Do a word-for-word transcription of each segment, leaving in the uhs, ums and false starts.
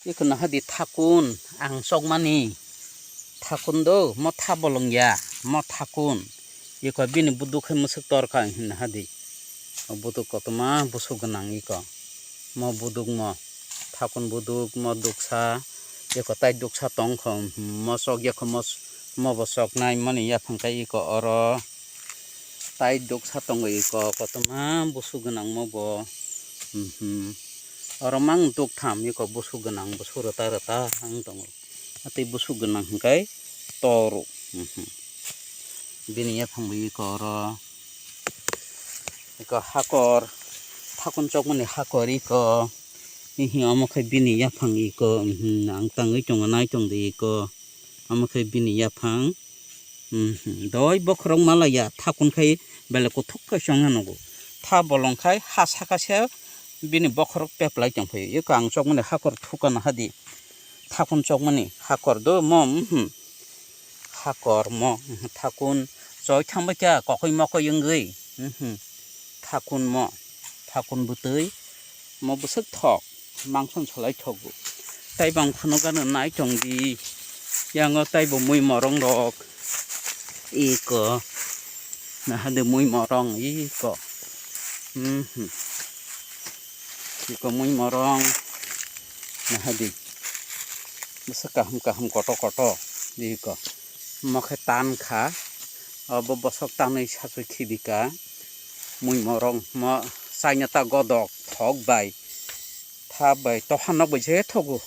Iko nahadi thakun ang chokmani. Thakun do, mo tha bolong ya, mo thakun. Iko bini buduk hai mwswk torkha hinwi nahadi. O buduk kotorma busuk gwnang iko. Mo buduk mo, thakun buduk mo duksa. Iko tai duksa tongkho, mo chok yakho mo, mo bo choknai mani yaphang kai iko oro. Tai duksa tongo iko kotorma busuk gwnang mo bo. Mhm. Oro mang duk tham iko busuk gwnang busuk rwta rwta ang tongo. Tei busuk gwnang hwnkhe toru. Mhm. Bini yaphang bo iko oro. Iko hakor. Thakun chokmani hakor iko. Hihi omo khe bini yaphang iko. Mhm. Ang tangwi tongo nai tongdi iko. Omo khe bini yaphang. Mhm. Doi bokhorok malaya thakun khai belai kuthuk khe chwngno nugo. Tha bolong khai ha saka se bini bokhorok peplai tongphai. Eko ang chokmani hakor thuka nahadi. Thakun chokmani hakor do mo, mhm. Hakor mo, mhm. Thakun choi thangbai kha kokoi mokoi wngwi. Mhm. Thakun mo, thakun bwtwi mo bwswk thok. Mangson salai thogo. Tai bang phunukgano nai tongdi. Yango taibo mui morong rok. Iko. Nahadi mui morong iko. Mhm. Iko mui morong. Nahadi. Bwswk kaham kaham koto koto. Iko. Mokhe tan kha. Obo bosok tanwi sasu khibika. Mui morong mo chaina ta godok thok bai. Tha bai toha nok bai je thogo.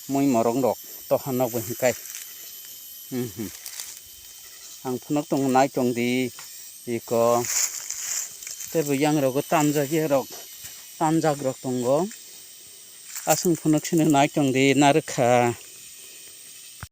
Mui morong rok toha nok bai hwnkhe. Mhm. Ang phunuk tongo nai tongdi iko. Teibo yang rogo tanjak ya rok tanjak rok tongo. Aswng phunuk sino nai tongdi narwkha.